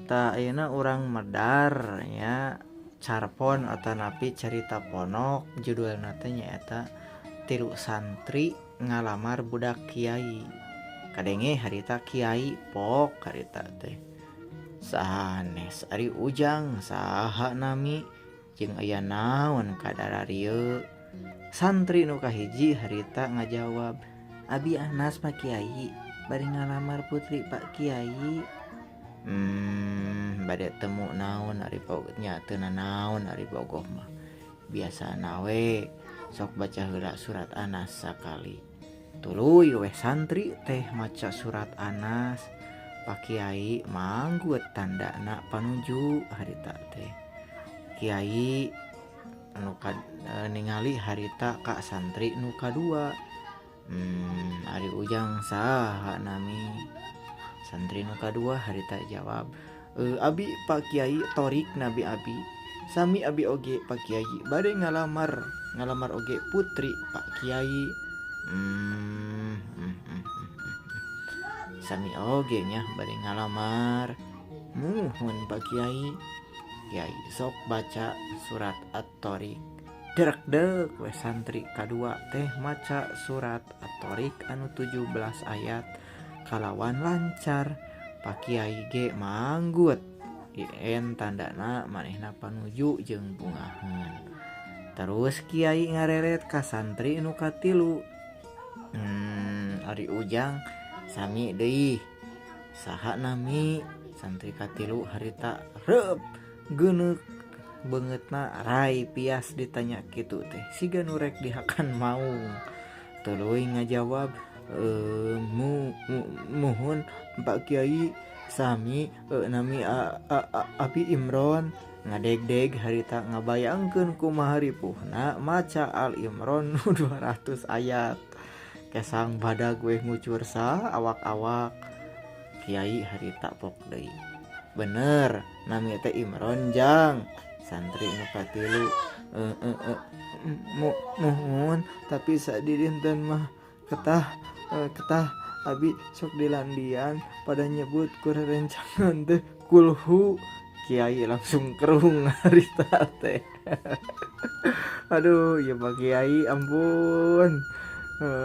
Tah, ayeuna urang medar nya carpon atanapi carita pondok, judulna teh nyaeta Tilu Santri Ngalamar Budak Kiai. Kadenge harita Kiai pok harita teh. Sanes ari Ujang, saha nami jeung aya naon ka dararieu? Santri nu kahiji harita ngajawab, "Abi Anas, Pak Kiai, bade ngalamar putri Pak Kiai." Bade temu naon ari nya? Teu nanaon ari bogoh mah, biasana we sok baca heula surat Anas sakali. Tuluy we santri teh maca surat Anas. Pak Kiai manggut tandana panuju harita teh. Kiai anu ningali harita ka santri nu kadua, "Ari Ujang saha nami?" Santri nu kadua harita jawab, "Abi, Pak Kiai, Torik nami abi. Sami abi oge, Pak Kiai, bade ngalamar, ngalamar oge putri Pak Kiai." Sami oge nya bade ngalamar. Muhun, Pak Kiai. Kiai sok baca surat At-Tariq. Derek dek we santri kadua teh maca surat At-Tariq anu 17 ayat kalawan lancar. Pak Kiai ge manggut ien tandana manehna panuju jeung bungaheun. Terus Kiai ngareret ka santri nu katilu, "Ari Ujang sami deui, saha nami?" Santri katilu harita reup geuneuk beungeutna rai pias ditanya kitu teh, siga nu rek dihakan maung. Tuluy ngajawab, "Mu, mu muhun Pak Kiai, sami nami a, a, a, abi Imron." Ngadegdeg harita ngabayangkeun kumaha ripuhna maca Al Imron nu 200 ayat. Kesang badag we ngucur sa awak-awak. Kiai harita pok deui, "Bener nami teh Imron, Jang?" Santri nu katilu, "Muhun, tapi sadidinten mah ketah abi sok dilandian pada nyebut ku rerencangan teh kulhu." Kiai langsung kerung harita teh. Aduh ya, Pak Kiai, ampun.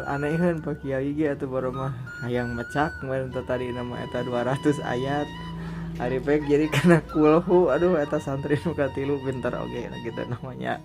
Anehan Pak Kiai ge atuh, baru mah hayang mecak kemarin tadi nama eta 200 ayat, ari pek jadi kena kulhu. Aduh, eta santri nu katilu pinter oge, nah gitu namanya.